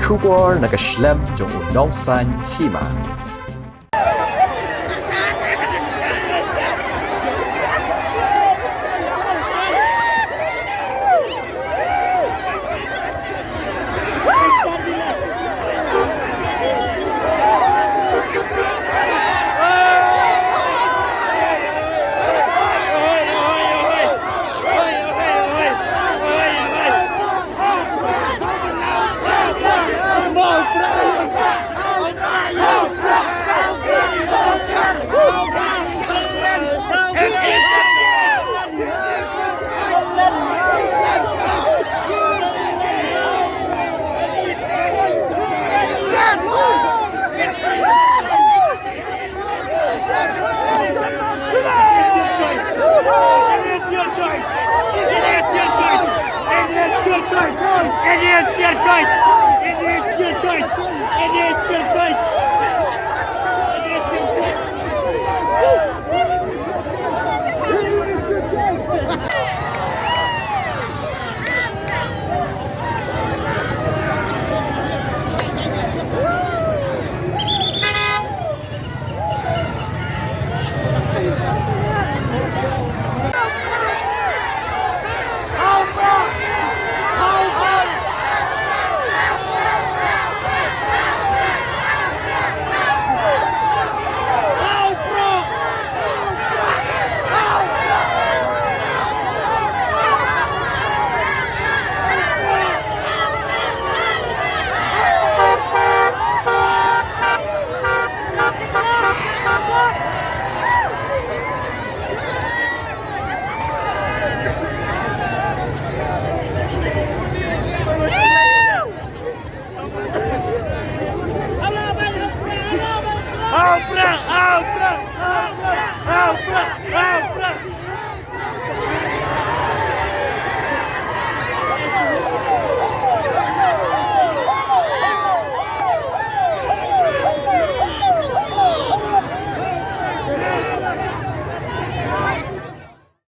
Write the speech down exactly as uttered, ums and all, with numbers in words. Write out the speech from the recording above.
Khubor na ka shlem jong u nongsan hima. It is your choice. It is your choice. It is your choice. It is your choice. It is your choice. It is your choice. Au Prah! Au Prah! Au Prah! Au Prah! Au Prah!